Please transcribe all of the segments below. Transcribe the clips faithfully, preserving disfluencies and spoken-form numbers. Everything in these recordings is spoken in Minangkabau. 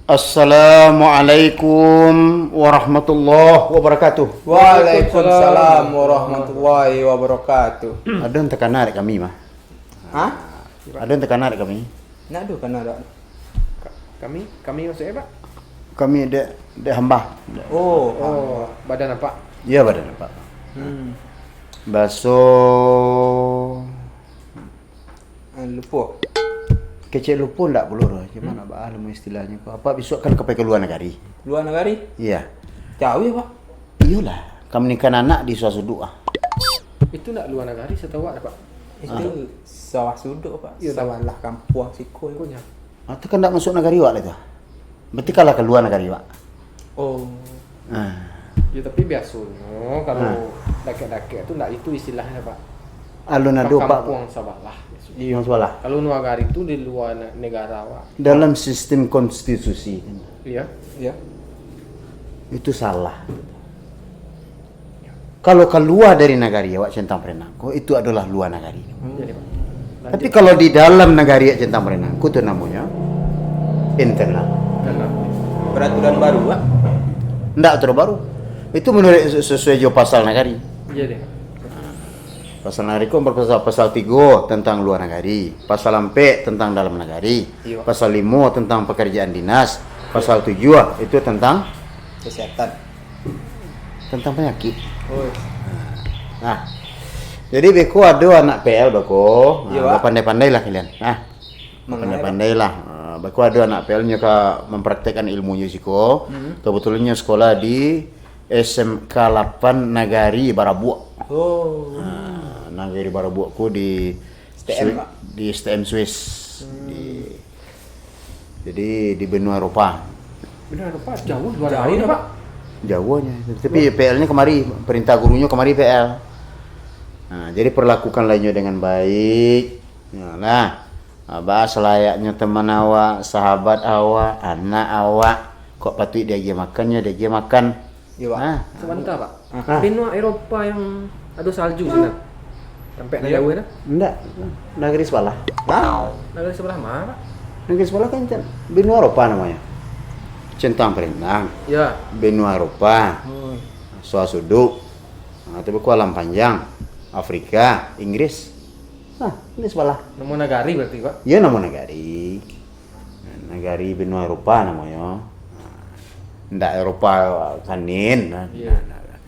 Assalamualaikum warahmatullahi wabarakatuh. Waalaikumsalam warahmatullahi wabarakatuh. Ado nan takana dek kami mah? Hah? Ado nan takana dek kami? Nak ado kana dak? Ka-, kami, kami maksudnya, Pak? Kami dek, dek hamba. Oh, oh, hamba. Badan Apak? Iya, badan Apak. Hmm. Baso Ah, lupo. Kecek lupo ndak pulo doh, cuma hmm, nak baa lamo istilahnyo ko. Apak bisuak kan ka pai ka lua nagari. Lua nagari? Iya. Jauah, Pak. Iyolah, ka maningkan anak di Suasuduik ah. Itu ndak lua nagari, satahu awak, Pak? Itu ah, Suasuduik, Pak. Iya, sabalah kampuang siko. Ko nyo. Ah, tu kan ndak masuak nagari awak lah tu. Berarti kalau ka lua nagari awak. Oh. Ah. Ya, tapi biasonyo kalau ah, dakek-dakek tu ndak itu istilahnyo, Pak. Alun ado, Pak. Kampuang sabalah. Iyo. Kampuang sabalah. Kalau lua nagari tu di lua ne-, negara, Pak. Dalam sistem konstitusi. Iya. Iya. Itu salah. Kalau kalua dari nagari awak centang parenang ko, itu adolah lua nagari. Hmm. Jadi, Pak. Tapi kalau di dalam nagari awak centang parenang ko, tu namonyo internal. Internal. Peraturan baru, Pak? Ndak, aturan baru. Itu menurut se-, sesuai jo pasal nagari. Iya deh. Pasal nagari ko berpasal, pasal tigo tentang luar nagari, pasal ampek tentang dalam nagari, iya, pasal limo tentang pekerjaan dinas, pasal tujuah itu tentang kesehatan. Tentang panyakik. Oh. Nah, jadi beko ado anak P L beko. Nah, iya, Pak. Bapandai-pandailah kalian. Nah, bapandai-pandailah. Ah, beko ado anak P L nyo ka mempraktekkan ilmunyo siko. Hmm. Kebetulan nyo sekolah di S M K lapan Nagari Barabuak. Oh. Nah, Nagari Barabuak ko di S T M, Swi-, Pak? Di S T M Swiss. Hmm. Di Jadi, di benua Eropa. Benua Eropa jauah, luar jauah, Pak. Jauahnyo. Tapi P L-nyo kamari, perintah gurunyo kamari P L. Nah, jadi perlakukanlah inyo dengan baik. Nah, baa salayaknyo teman awak, sahabat awak, anak awak, kok patuik diagiah makan, yo diagiah makan. Iyo, Pak. Ah. Sabanta, Pak. Ah. Benua Eropa yang ado salju sinan. Tampek nan jauah tu. Indak. Nagari sabalah. Hah? Nagari sabalah ma, Pak? Nagari sabalah kan cen-, benua Eropa namonyo. Centang parenang. Ya. Benua Eropa. Oh. Suasuduik. Ah, tapi ko alam panjang. Afrika, Inggris. Nah, ini sabalah. Namo nagari berarti, Pak? Iyo, namo nagari. Nagari benua Eropa namonyo. Nah, ndak Eropa kanin. Nah, iya, nah, nah.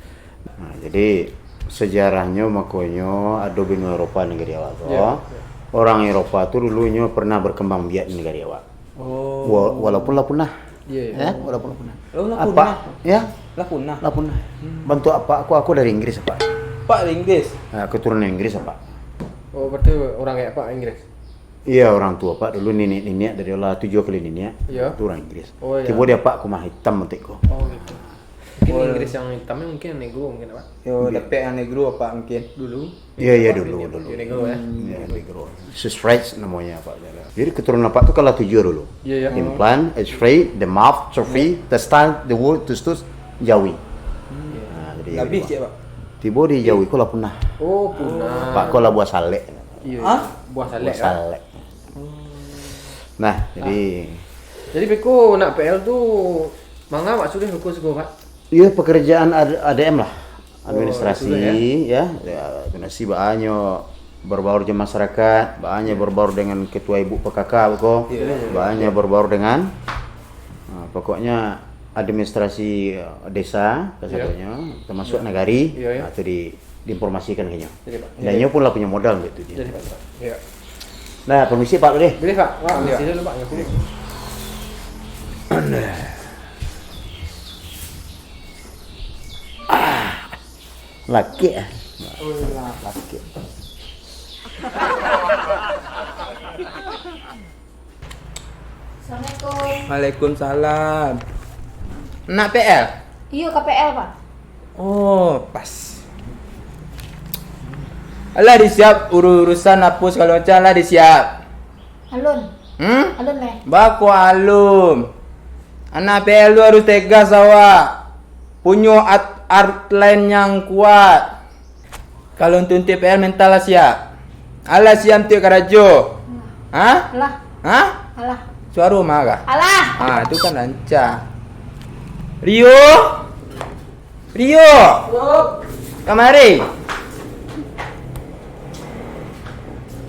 Nah, jadi, sejarahnyo makonyo ado benua Eropa nagari awak tu. Iya, iya. Orang Eropa tu dulunyo pernah berkembang biak di nagari awak. Oh. Wa-, walaupun lah punah. Iya, iya. Ya, walaupun lah punah. Oh, lah punah? Ya? Lah punah? Lah punah. Hmm. Bantuak apak ko, ko dari Inggris, Pak. Pak dari Inggris? Ah, keturunan Inggris, Pak. Oh, berarti orang kayak Pak Inggris? Iya, orang tua apak dulu, niniak-niniak dari lah tujuah kali niniak, iya, tu orang Inggris. Oh, iya. Tibo di apak ko mah itam matek ko. Oh, gitu. Mungkin Inggris yang hitamnya mungkin negro mungkin, Pak? Yo, dapek yang negro, Pak, mungkin. Dulu. Iya, iya, dulu, dulu. Negro, ya? Hmm. Iya, negro. Sus Fries namanya, Pak. Jadi, keturunan apak tu kan lah tujuah dulu. Iya, iya. Implant, X-ray, the mouth, trophy, the style, the wood, tustus, Jawi. Hmm. Nah, jadi Nabi cik, Pak? Tibo di Jawi ko lah punah. Oh, punah. Pak ko lah buah salek. Iya. Hah? Buah salek, buah salek. Hmm. Nah, jadi. Jadi, beko nak P L tu, manga awak sudah beko siko, Pak? Iya, pekerjaan A D M lah. Oh, administrasi, itu lah, ya. Ya, administrasi baanyo berbaur dengan masyarakat, baanyo berbaur dengan ketua ibu P K K ko, iya, iya, iya, baanyo berbaur dengan, ah, pokoknya administrasi, eh, desa, iya, kasadonyo, termasuk, iya, nagari, iya, iya, ah, tu di diinformasikan ka inyo. Jadi, Pak. Dan inyo pun lah punyo modal untuak itu. Jadi, Pak. Iya. Nah, permisi, Pak, deh. Boleh, Pak. Wah, iya, permisi dulu, Pak. Ya, permisi. Ah, laki, ah. Oh, iya. Laki. Assalamualaikum. Waalaikumsalam. Nak P L? Iyo, ka P L, Pak. Oh, pas. Alah disiap uru-, urusan apo sagalo macam, lah disiap. Alun. Hmm? Alun, meh. Bako alun. Anak P L tu harus tegas awak. Punyo at-, outline yang kuat. Kalau untuak T P R mental lah siap. Alah siap untuak karajo. Hah? Alah. Hah? Alah. Suaro marah. Alah. Ha, tu kan lancar. Rio! Rio! Yo. Kamari.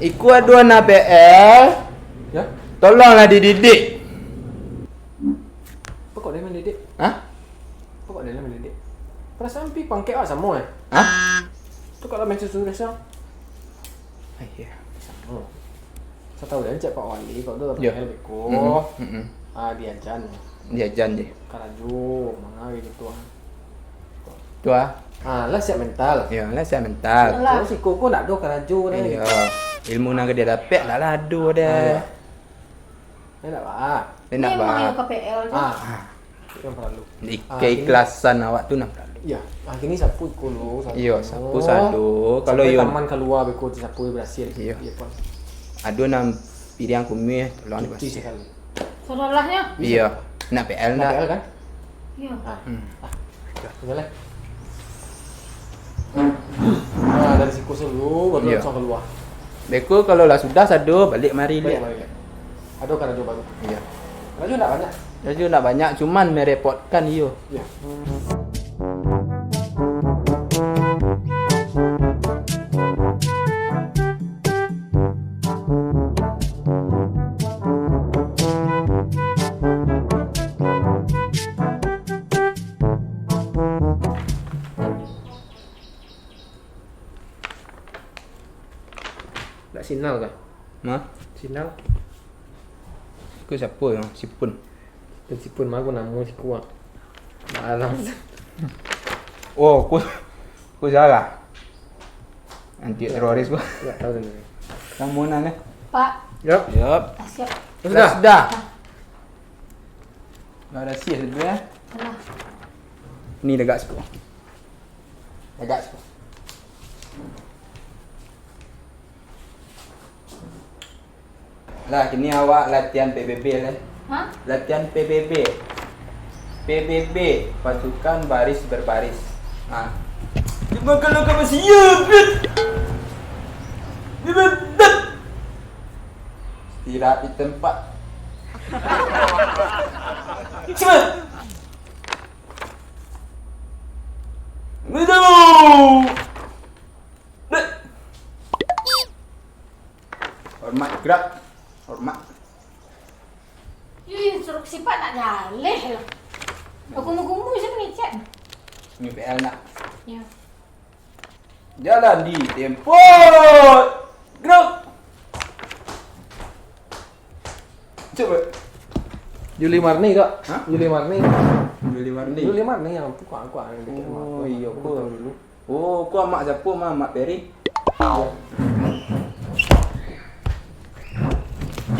Iko ado anak P L. Ya? Tolonglah dididik. Apo kok dia mandidik? Hah? Apo kok dia mandidik? Perasaan pi pangkek awak samo, eh? Hah? Tu kalau main susu biasa. Ah, iya. Samo. Satau den cek Pak Wali, kalau tu Yo. P L beko. Mm-mm, mm-mm. Ah, diajan. Diajan je. Karajo, manga gitu ah. Tu ah. Ah, lah siap mental. Yo, lah siap mental. Lah. Terus iko ko ndak ado karajo dah. Iya. Ilmu nan dia dapek lah, lah ado dah. Ah, iya. Enak, Pak. Enak, Pak. Memang yo K P L tu. Ah. Ah. Yang perlu. Ah, keikhlasan awak tu nan perlu. Iya. Ah, kini sapu iko dulu, sapu. Iyo, sapu sado. Kalau sampai yo taman kalua beko sapu berasih. Iyo. Iyo, Pak. Ado nan piriang kumiah, tolong cuci dibersih. Sekali. Sodalahnyo? Iyo. Nak P L nak? Nak P L kan? Iyo. Ah. Hmm. Ah. Tinggal lah. Ah, dari siku dulu, baru Iyo. Langsung kalua. Beko kalau lah sudah sado, balik mari. Balik liak. Mari liak. Ado karajo baru. Iyo. Karajo ndak banyak. Karajo ndak banyak, cuman merepotkan iyo. Iyo. Nak sinal kah? Hah? Sinal. Ko siapo yo? Sipun. Sipun mah ko namo siko, ah. Barang. Oh, ko, ko salah. Anti teroris ko. Ndak tahu tu. Namo nan eh? Pak. Yap. Yap. Ah, siap. Sudah. Sudah. Lah sia sebenarnya. Alah. Ni dagak siko. Dagak siko. Lah, kini awak latihan P B B lah. Hah? Latihan P B B. P B B, pasukan baris berbaris. Nah. Cuma kalau kamu siap, Brit. Brit, Brit. Istirahat di tempat. Cepat. Betul. Brit. Hormat, gerak. Hormat. Ih, instruksi Pak nak jaleh lah. Bakumu-kumu sajo mangecek. Ni P L nak. Ya. Jalan di tempat. Gerak. Cuba. Juli Marni, Kak. Hah? Juli Marni. Juli Marni. Juli Marni yang aku, aku, aku, aku, Oh, aku, iya, aku betul. Tahu dulu. Oh, ko amak siapo mah, Amak Peri?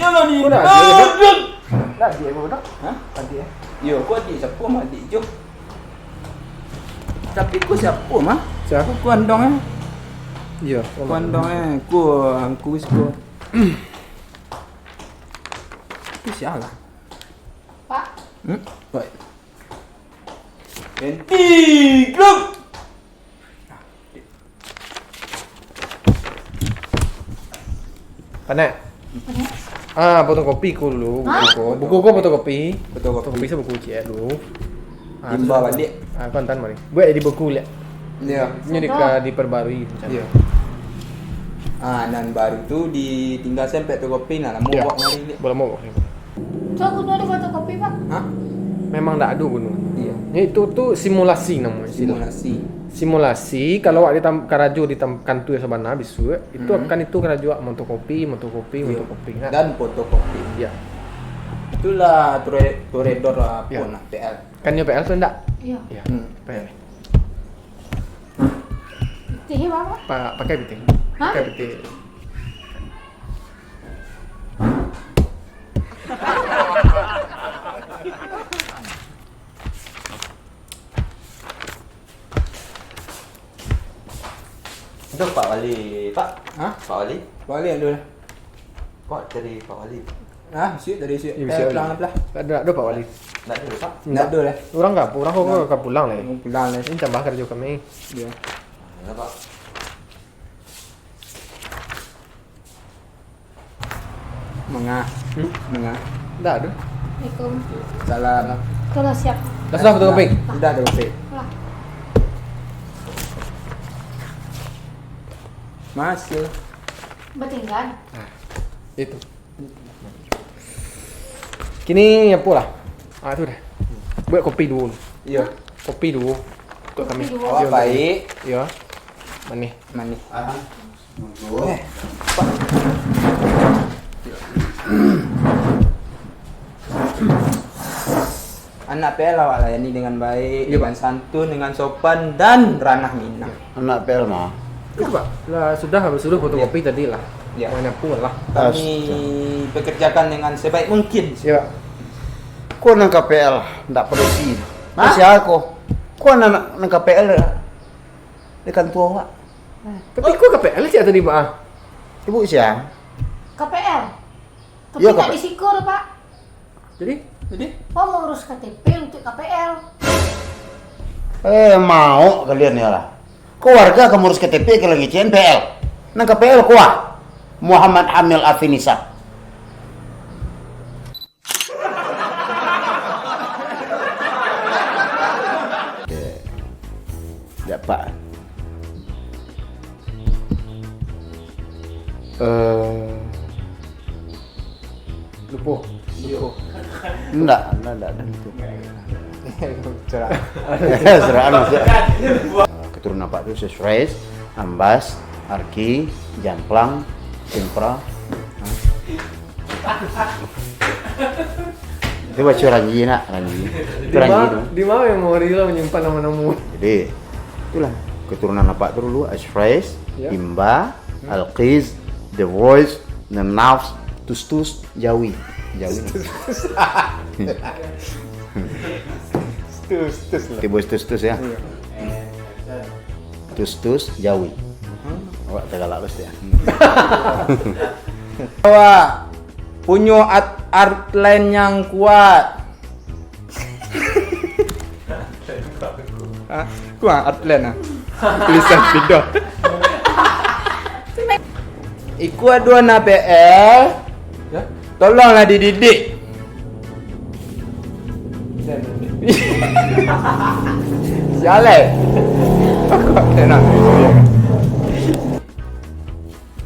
Yo lah ni. Ko dah adiak ke, Dok? Dah adiak ko, Dok? Hah? Adiak, eh? Yo, ko adiak siapo mah, adiak Jo? Tapi ko siapo mah? Sia? Ko, ko andong, eh? Iyo, ko andong, eh? Ko angku siko. Ko sia lah? Pak. Hmm? Baik. Henti, gerak! Panek. Panek. Ah, fotokopi ko dulu, buku Hah? Ko. Buku ko fotokopi. Fotokopi. Fotokopi sa buku ciek dulu. Ah, Timba tu baliak. Ah, ko antaan mari. Buek di buku liak. Iyo. Inyo di, Sudah. Diperbarui macam Iyo. Ah, nan baru tu ditinggal sampai fotokopi, nah, lamo Iyo. Buek mari liak. Lamo buek. Tu guno di fotokopi, Pak? Hah? Memang ndak ado guno. Iyo. Yo, itu tu simulasi namonyo. Simulasi. Simulasi, kalau awak di tam-, karajo di tam-, kantua sabana bisuak, itu Hmm. akan itu karajo awak motokopi, motokopi, Iyo. Motokopi, kan? Dan fotokopi. Iyo. Itulah tore-, toredor apo Iyo. Nah, P L. Kan iyo P L tu ndak? Iyo. Iyo. Hmm. P L. Pitih, Pak? Pa-, pakai pitih. Hah? Pakai pitih. Aduh, Pak Wali, Pak. Hah? Pak Wali? Pak Wali, aduh. Kok dari Pak Wali? Ah, siap dari siap. Iyo, Eh, siap. Pulang lah. Tak ada, ada Pak Wali. Tak ada, Pak? Ndak ado lah. Urang ka, urang ko Nah. Ka pulang lah. Pulang lah. Ini tambah karajo kami. Iyo. Nah, Pak. Manga. Hmm? Manga. Dah tu. Assalamualaikum. Salam. Sudah siap. Dah sudah fotokopi? Sudah fotokopi. Lah. Masih. Batinggal. Nah, itu. Kini apa lah? Ah, tu dah. Buat kopi dulu. Iya. Kopi dulu. Untuk kami. Kopi dulu. Awak baik. Iya. Manih. Manih. Aha. Eh. Anak P L awak layani dengan baik, iya, dengan Pak, santun, dengan sopan, dan ranah minang. Anak P L mah. Itu, Pak. Lah, sudah, sudah fotokopi, iya, tadi lah. Iya. Mana pun lah. Kami, astaga, pekerjakan dengan sebaik mungkin. Iya, Pak. Ko nan ka P L, ndak padusi. Hah? Sia ko? Ko nan, nan ka P L, dekan tuo, Pak. Tapi ko ka P L siap tadi, Pak? Ibu sia? Ka P L. Tapi, iya, ndak ka P L. Di siko, Pak. Jadi? Jadi? Ko mangurus K T P untuak K P L. Eh, mau kalian ya lah. Ko warga ka mangurus K T P ka ngecek P L. Nan ka P L ko ah. Muhammad Hamil Afinisa. Oke. Dapat. Eh, lupo. Lupo. Ndak, ndak, ndak, ndak lupo. Cerah. Cerah, maksud. Eh, keturunan Pak tu Sus Rais, Ambas, Arki, Jamplang, Simpra. Itu baco Ranji nak, Ranji. Itu di Ranji ma-, tu. Di mana memori lo menyimpan nama-nama? Jadi, itulah keturunan apak tu dulu, Ashfresh, ya. Imba, hmm. Alqiz, The Voice, Nenafs, Tustus, Jawi. Jawi. Tustus. Tustus lah. Tibo Tustus ya. Iya. Tustus, Jawi. Hmm. Awak tagalak pasti ya. Awak punyo at-, outline yang kuat. Ha? Kuat outline ah. Tulisan pidah. Iko ado anak P L. Ya? Tolonglah dididik. Sial eh. Kuat outline ah.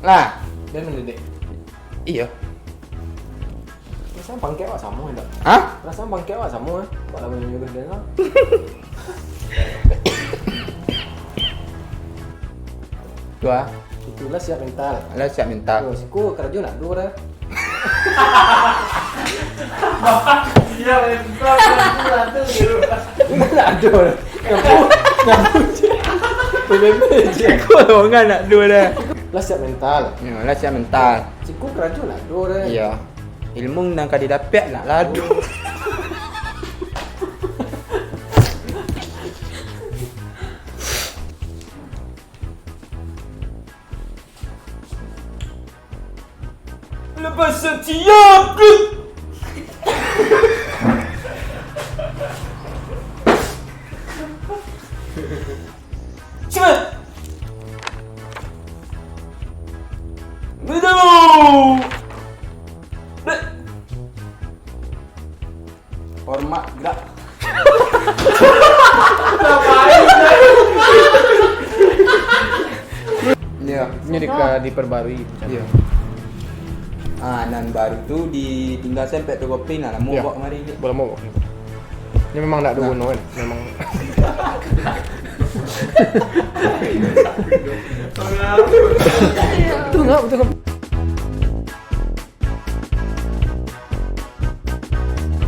Nah, dia mendidik. Iyo. Perasaan pangkek awak samo, ndak? Hah? Perasaan pangkek awak samo, eh. Awak lah manyuruah dia, lah. Tu ah. Itulah siap mental. Lah siap mental. Yo, siko karajo nak do dah. Siap mental, karajo nak do. Nak do dah. Ngaku, ngaku je. Bebe je. Siko lowongan nak do dah. Lah siap mental. Yo, lah siap mental. Siko karajo nak do dah. Iyo. Ilmu nan ka didapek nak lado. Lepas siap. Cepat. Betul. Be-, hormat gerak. Yo. Ini di-, diperbarui. Yo. Ah, nan baru tu ditinggal sampai tu kopi, nah, lamo, yo, bawa kamari ni. Lamo bawa. Ini memang ndak ada, nah, guno kan. Memang. Betul nggak? Betul nggak?